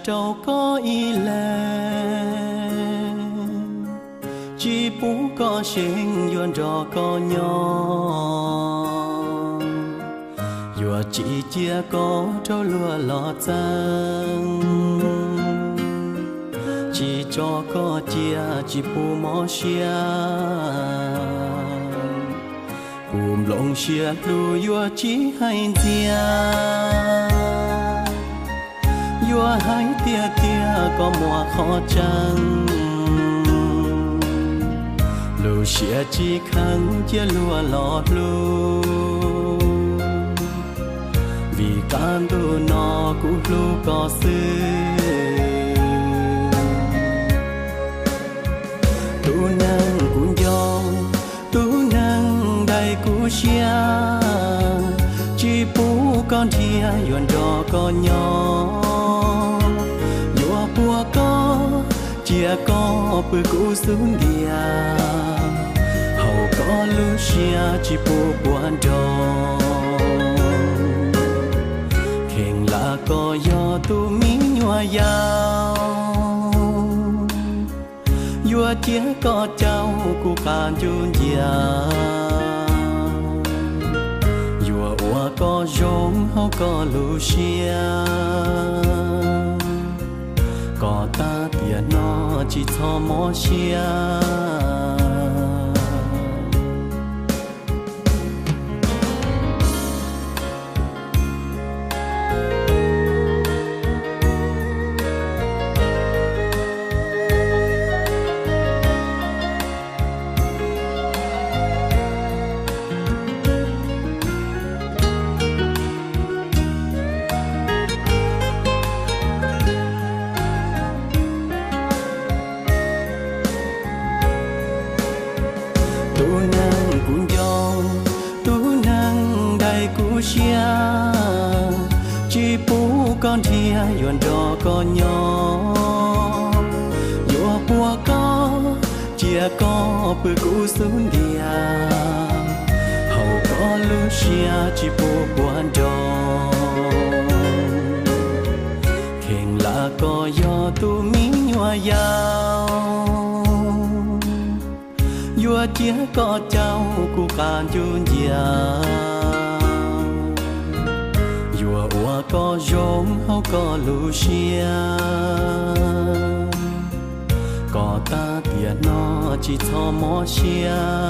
rau koj ib leeg, tsis pub koj seev yuav nrog koj nyob. Yuav tsis cia koj raug luag los txeeb, tsis tso koj cia tsis pub mob siab. Kuv nplooj siab hlub yuav tsis hais ntxias, yuav hais tiag tiag koj muaj qhov tseeb. Lub siab tsis kheev cia luag los hlub, vim qab ntuj no kuv hlub koj xwb. Tus neeg kuv nco, tus neeg ntaus kuv siab, tsis pub koj nrhiav yuav nrog koj nyob. Yuav puas koj cia koj pw kuv xub ntiag, haum koj lub siab tsis pub puas nrog. Kheev lam koj yog tus me nyuam yaus, yuav cia koj caum kuv qab ncuj ncias, yuav ua koj zoo hauv koj lub siab, kom tag tiam no tsis txhob mob siab. Tus neeg kuv nco, tus neeg ntaus kuv siab, tsis pub koj nrhiav yuav nrog koj nyob. Yuav puas koj cia koj pw kuv xub ntiag, haum koj lub siab tsis pub puas nrog. Kheev lam koj yog tus me nyuam yaus, yuav cia koj caum kuv qab ncuj ncias, yuav ua koj zoo hauv koj lub siab, kom tag tiam no tsis txhob mob siab.